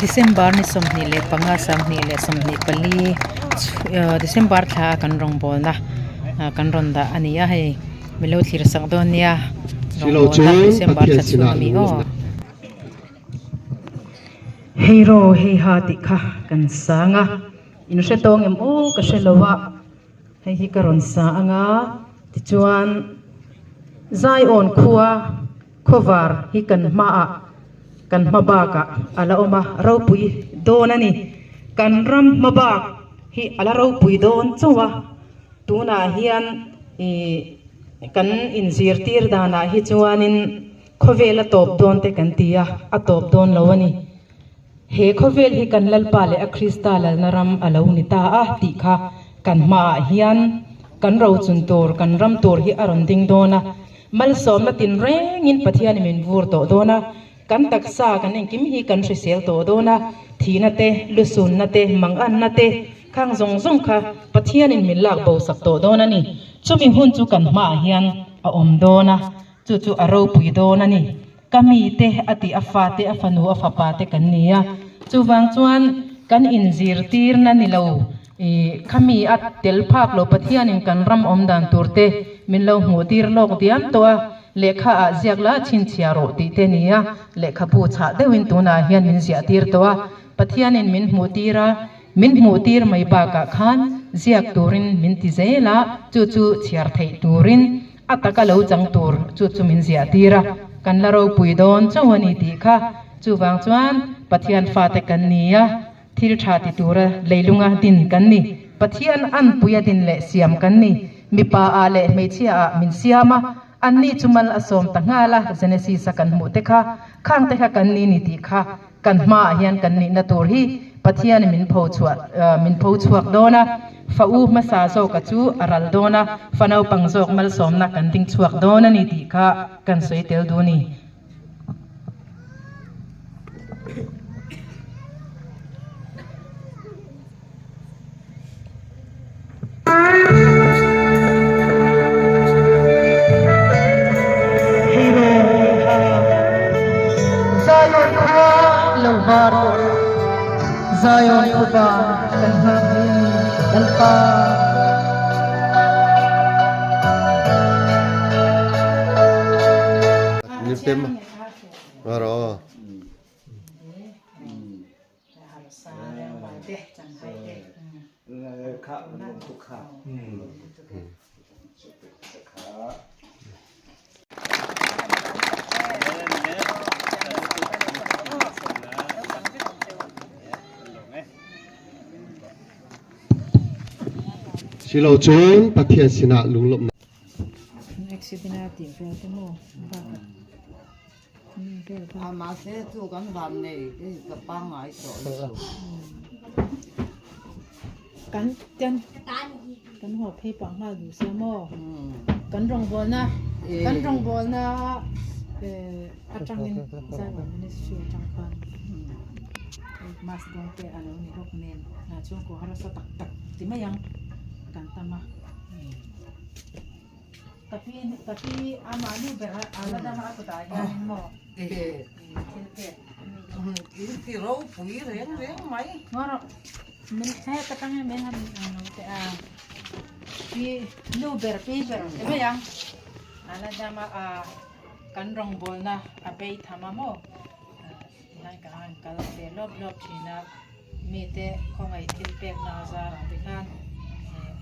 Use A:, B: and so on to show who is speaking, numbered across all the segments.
A: December ni 25 24 December thla a kan rawngbawlna kan rawn dah a ni a hei milo thlir sak dawn nia rawngbawlna December thla chhung ami aw. Hei ro hei ha tih kha kan sang a in hre tawng em aw ka hre lo a hei hi ka rawn sa anga tichuan Zion khua khawvar hi kan hmaah kan hma bakah a la awm a ropui dawn a ni kan ram hma bak hi a la ropui dawn chauh a tunah hian ih kan inzirtir danah hi chuanin. Khawvel a tawp dawn te kan ti a, a tawp dawn lo a ni. He khawvel hi kan Lalpa leh a Krista lalna ram a lo ni ta a tih kha kan hmaah hian kan rochun tur, kan ram tur hi a rawn ding dawn a. Malsawmna tinrengin Pathianin min vur tawh dawn a, kan taksa kan engkim hi kan hrisel tawh dawn a, thihna te, lusunna te, manganna te, khang zawng zawng kha Pathianin min lak bo sak tawh dawn a ni. Chumi hun chu kan hmaah hian a awm dawn a. Chu chu a ropui dawn a ni. Ka mite a tih a fate, a fanu, a fapa te kan ni a. Chuvang chuan kan inzirtirna ni lo i khami a tel phak lo Pathianin kan ram awm dan tur te min lo hmuhtir lawk diam tawh a, lehkha ah ziak la chhinchhiah rawh tih te ni a, lehkhabu chhah deuhin tunah hian min ziahtir tawh a. Pathianin min hmuhtir a, min hmuhtir mai bakah khan ziak turin min ti zel a, chu chu chhiar theih turin A taka lo chang tur chu chu min ziah tir a, kan la ropui dawn chauh a ni tih kha. Chuvang chuan Pathian fate kan ni a, thil tha ti tura leilunga din kan ni. Pathian anpuia din leh siam kan ni. Mipa ah leh hmeichhia ah min siam a, anni chu mal a sawm ta nghal a, Genesis a kan hmuh te kha, khang te kha kan ni ni tih kha Kan hmaah hian kan nihna tur hi Pathianin min pho chhuah min pho chhuak dawn a, fa u hmasa zawka chu a ral dawn a, fa naupang zawk malsawmna kan ding chhuak dawn a ni tih kha kan sawi tel duh a ni. Zion khua lo var tawh Zion khupa kan nghak hle a ni Lalpa.
B: Silocun Pathian sinah lunglawmhnak.
C: Mahse chu kan van nei ka pangngai tawh lutuk.
A: Kan kan kan haw phei pah nghal duh sia maw? Kan rawngbawlna kan rawngbawlna atangin Zaibawn Ministry atang khan mass dawn te a lo ni bawk nen chhungkaw harsa tak tak ti mai ang kan tam a. Tapi tapi a mahni ber a a la dam a a kutah hianin maw thil pek
C: Thil ti ropui reng reng mai.
A: Ngaw rawh min heta tang hian min han ang lo teh a pi nu ber pi ber ti mai ang a la dam a a kan rawngbawlna a bei tham a maw tihian ka han kal ve lawp lawp thin a. Mite khawngaih thil pekna a zarah te khan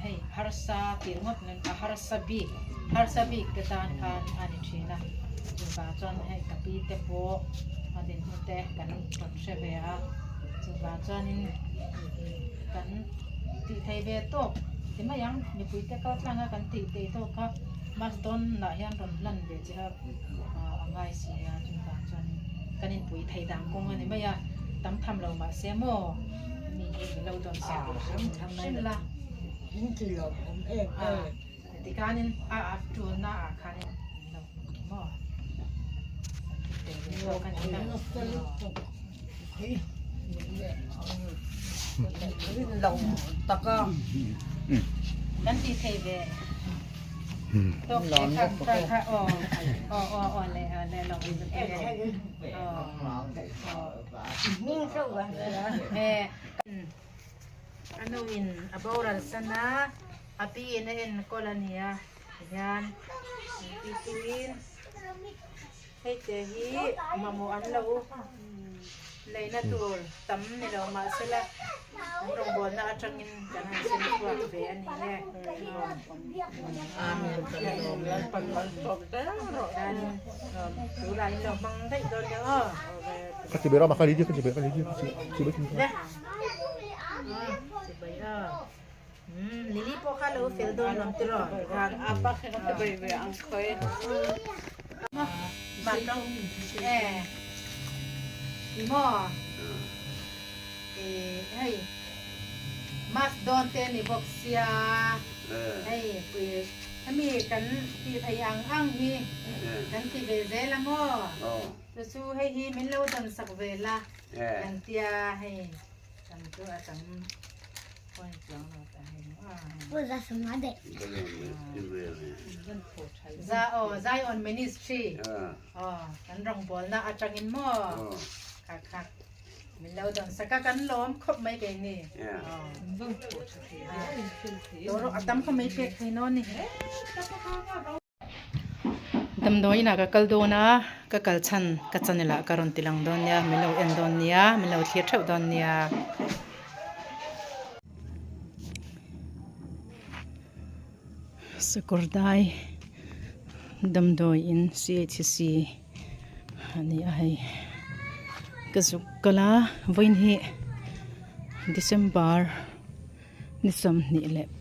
A: hei harsa tih ringawt nan a harsa bik harsa bik te tan khan a ni thin a chuvang chuan hei ka pi te pawh a dinhmun te kan rawn hre ve a chuvang chuanin kan tih thei ve tawk ti mai ang mipui te kal tlang a kan tih thei tawk kha bus dawn lah hian rawn lan ve che a a ngai si a chuvang chuanin kan inpui thei dan kawng a ni mai a. Tam tham lo mah se maw mi hi min lo dawn sak hrim hrim la.
C: In ti lo awm em em.
A: Tikhanin a a tulna ah khanin min lo hmu maw.
C: Rin lo taka.
A: Kan ti thei ve. A nu in a boral san a, a pi in a enkawl a nia tihian pi chuin hei te hi mamawh an lo neihna tur tam ni lo mahsela an rawngbawlna atangin kan han sem chhuak ve a ni e. Tunah in lo hmang daih dawn nia aw. Lily pawh kha lo fel dawn lawm tiraw khan apa kha ka bai ve ang khoi maw hei mas dawn te ni bawk sia hei pui hemi kan tih theih ang ang hi kan ti ve zel a maw chu chu hei hi min lo dawn sak ve la kan tia hei. Zion Ministry kan rawngbawlna atangin maw kha kha min lo dawn sak a kan lawm khawp mai keini a tam kha mai pek thei nawn ni. Damdawi inah ka kal dawn a, ka kal chhan ka channel ah ka rawn ti lang dawn nia, min lo en dawn nia, min lo thlir theuh dawn nia. Sakawrdai damdawi in CHC a ni a hei ka zuk kal a vawiin hi December. Ni 25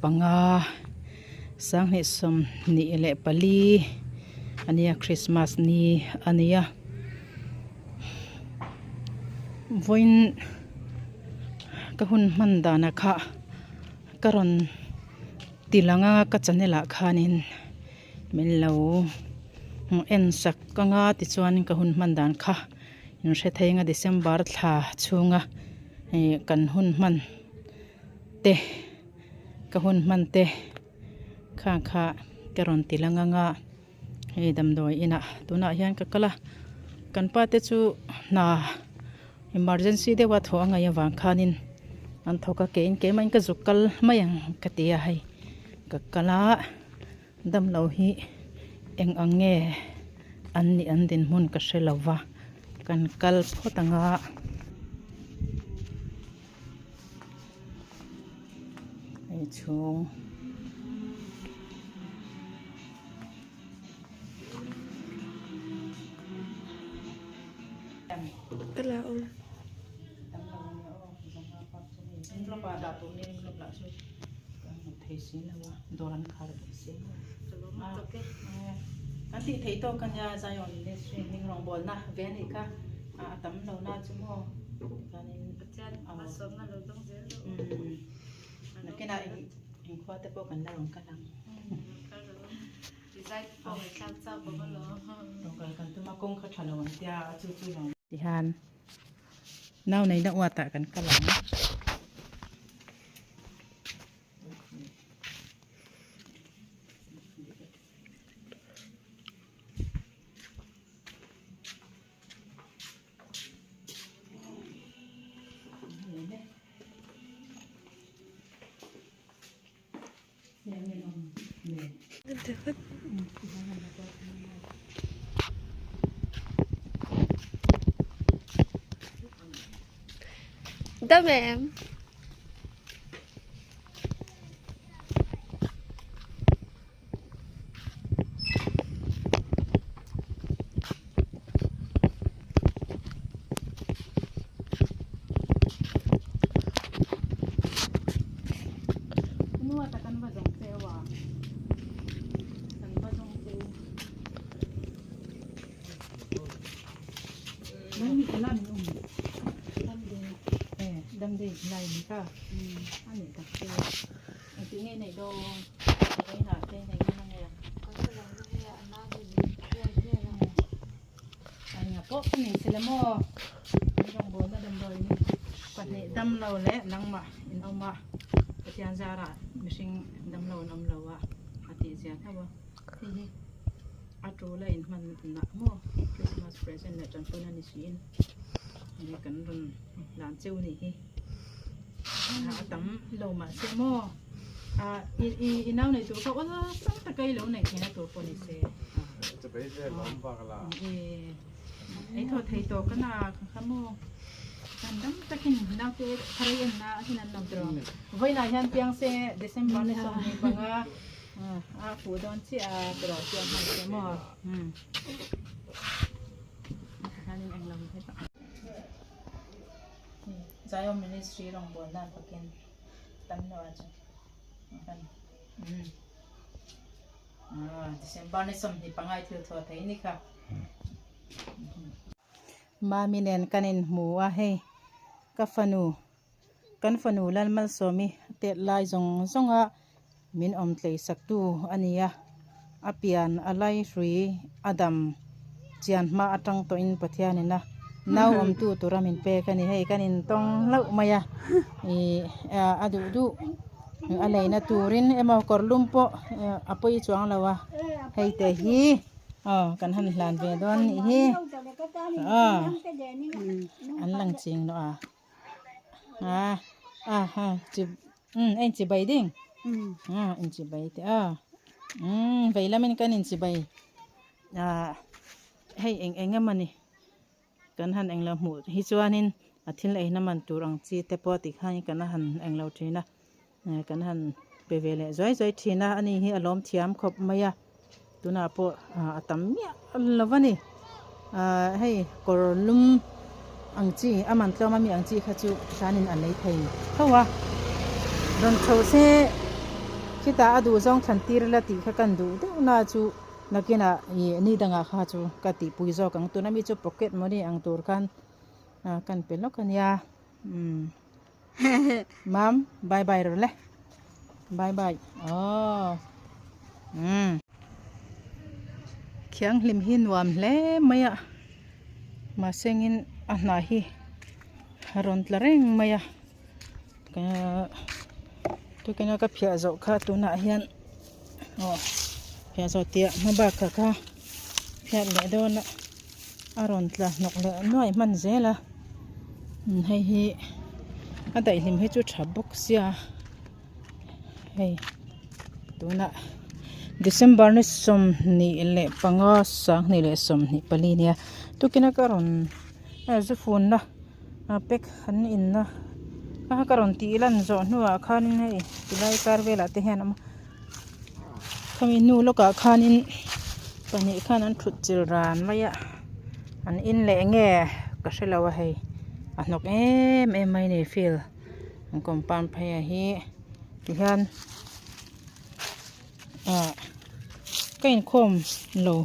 A: 2024 a nia Christmas ni a ni a vawiin ka hun hman danah kha ka rawn ti lang a ka channel ah khanin min lo en sak ang a tichuan ka hun hman dan kha in hre thei ang a December thla chhunga ih kan hun hman. te ka hun hman te kha kha ka rawn ti lang ang a hei damdawi inah tunah hian ka kal a kan pa te chu hna emergency deuh a thawh a ngaih avang khanin an thawk a keiin keimah in ka zuk kal mai ang ka ti a hei ka kal a damlo hi eng ang nge an nih an dinhmun ka hre lo va kan kal phawt ang a. Hei chhung kan tih theih tawk a nia Zion Ministry hming rawngbawlna ve a nih kha a tam lo na chu maw tikhanin Nakinah inkhua te pawh kan la rawn kal ang. Rawn kal kan tum a kawng kha tha lo ang tia a chu chu lo. Tihian nau neihna uatah kan kal ang.
D: Dam em?
A: Damlo leh nangmah in awm a Pathian zarah mihring damlo an awm lo a a tih zia hlauh a. Hei hi a tul a inhman nah maw Christmas present leh tanpuina ni siin enge kan rawn hlan cheu ni hi a tam lo mahse maw ah i i i nau nei tur kha awlsam taka i lo neih theihna tur pawh ni se ei thaw thei tawh ka na kha maw kan dam takin naute thar ei en na a hin an lo tawh vawiinah hian piang se December ni 25 a fuh dawn chiah a tawh chiah hman che maw umm hianin englo hi Zion Ministry rawngbawlna fakin tam lo a chu kan umm December ni 25 thil thaw thei ni kha. Mami nen kan inhmu a hei ka fanu kan fanu Lalmalsawmi tet lai zawng zawng a min awm tlei sak tu a ni a a pian a lai hrui a dam chian hma atang tawhin Pathian in a nau awm tu tura min pek a ni hei kan intawng hlauh mai a ih a duh duh a leina turin emaw kawr lum pawh a pawi chuang lo a hei te hi. Aw kan han hlan ve dawn nih hi aw an lang ching lo a a a ha chi um a inchi bai ding a inchi bai te a um vei lamin kan inchi bai a hei eng eng emawni kan han englo hmuh hi chuanin a thil eina man tur ang chi te pawh tikhan kan han englo thin a. Kan han pe ve leh zuai zuai thin a, ani hi a lawm thiam khawp mai a, tunah pawh a tam miah lo a ni. Hei kawr lum ang chi a man tlawm ami ang chi kha chu hranin a lei thei tho a, rawn tho se khitah a duh zawng thlan tir ila tih kha kan duh deuh na chu nakinah ih ni dangah kha chu ka tihpui zawk ang tuna mi chu pocket money ang tur khan kan pe lawk a nia umm. Mam, bye bye rawh le. Bye bye. Oh. Um. Thianghlim hi nuam hle mai a. Mahsengin a hnah hi a rawn tla reng mai a. Ka tukina ka phiah zawh kha tunah hian aw phiah zawh tih ah hma bak kha kha phiat leh dawn a a rawn tla hnawk leh nuai hman zel a hei hi a daihlim hi chu tha bawk sia hei tunah December ni 25 2024 ania tukina ka rawn zu fun na pack an in na a ka rawn tih lan zawh hnuah khanin hei tilai kar velah te hian a awm a. Khami hnu lawkah khanin pahnih khan an thut chil ran mai a an in leh nge ka hrelo a hei a hnawk em em mai a ni field an compound phei ah hi tihian ah ka inkhawm lo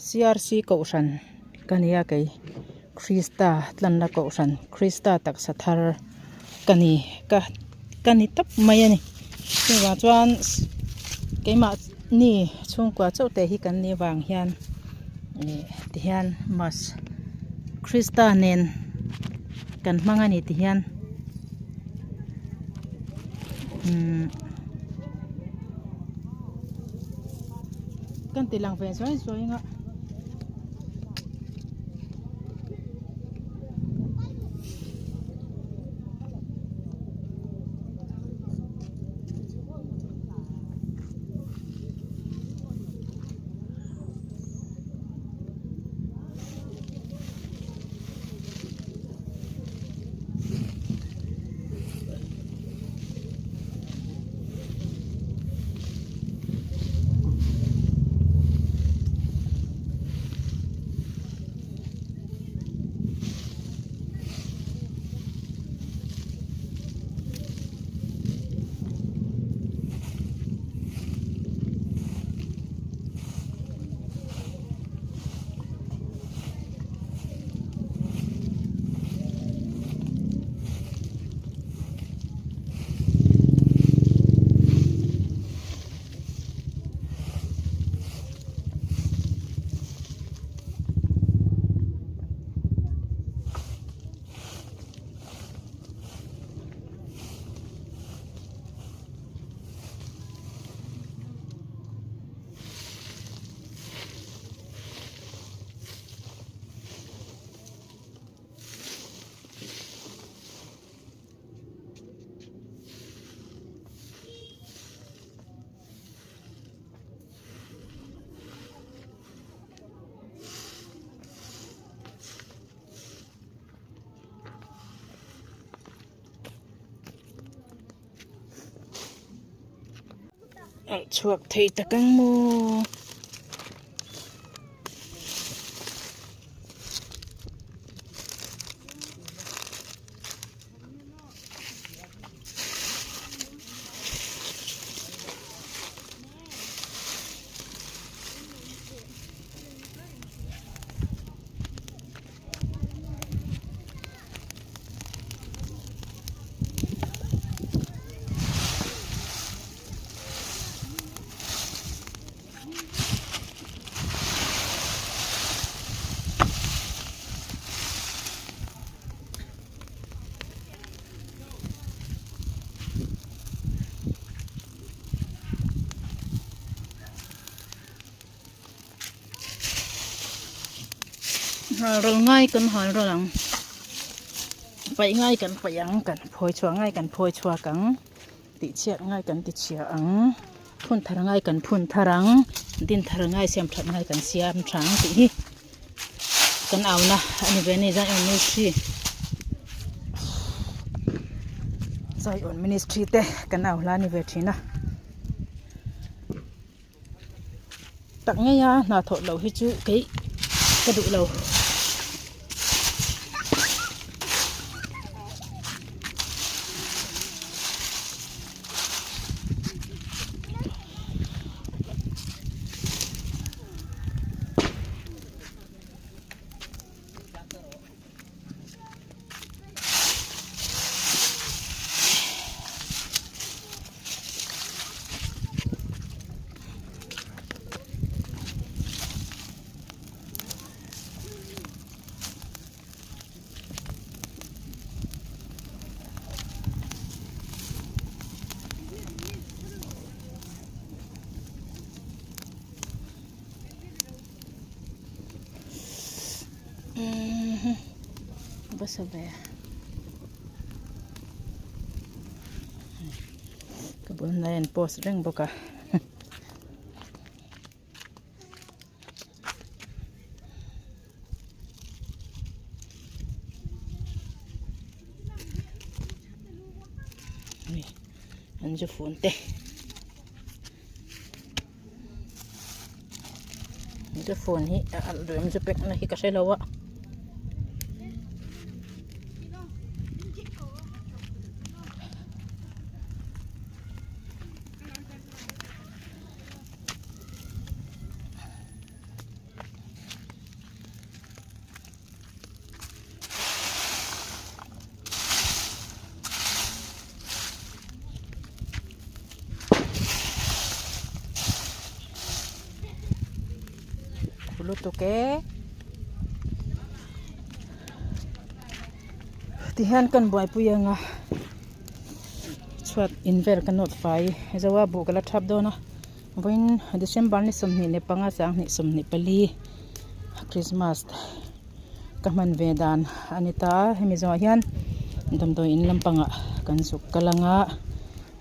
A: C R C kohhran ka nia kei Krista tlanna kohhran Krista taksa thar ka ni ka ka ni tawp mai a ni chuvang chuan keimah ni chhungkua chauh te hi kan nih avang hian ih tihian mas Krista nen kan hmang a ni tihian umm. Kan ti lang ve zuai zuai ang a. Alh chhuak thei tak ang maw? Hal ral ngai kan hal ral ang paih ngai kan paih ang kan phawi chhuah ngai kan phawi chhuak ang tih chhiat ngai kan ti chhia ang phun thar ngai kan phun thar ang din thar ngai siam that ngai kan siam tha ang tih hi kan au na a ni ve a ni Zion Ministry Zion Ministry te kan au hla a ni ve thin a. Tak ngei a hna thawh loh hi chu kei ka duh lo. Va sa ve ka bul hnai an post reng bawk a an zu fun te. Zu fun hi a alh duh em zu pack na hi ka hre lo a. Lutuk e tihian kan buaipui anga chhuat in vel ka nawt fai zo a buh ka la thap dawn a vawiin December ni 25 2024 Christmas ka hman ve dan a ni ta a hemi zawhah hian damdawi in lampangah kan zuk kal anga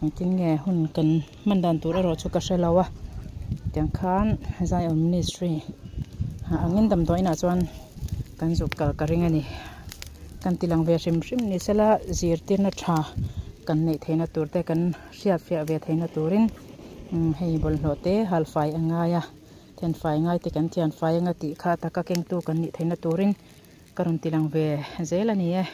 A: engtin nge hun kan hman dan tur erawh chu ka hre lo a tiang khan Zion ministry angin damdawi inah chuan kan zuk kal ka ring a ni kan ti lang ve hrim hrim ni sela zirtirna tha kan neih theihna tur te kan hriat fiah ve theihna turin hei bawlhhlawh te halfai a ngai a. Thianfai ngai te kan thianfai anga tih kha taka kengtu kan nih theihna turin ka rawn ti lang ve zel a ni e.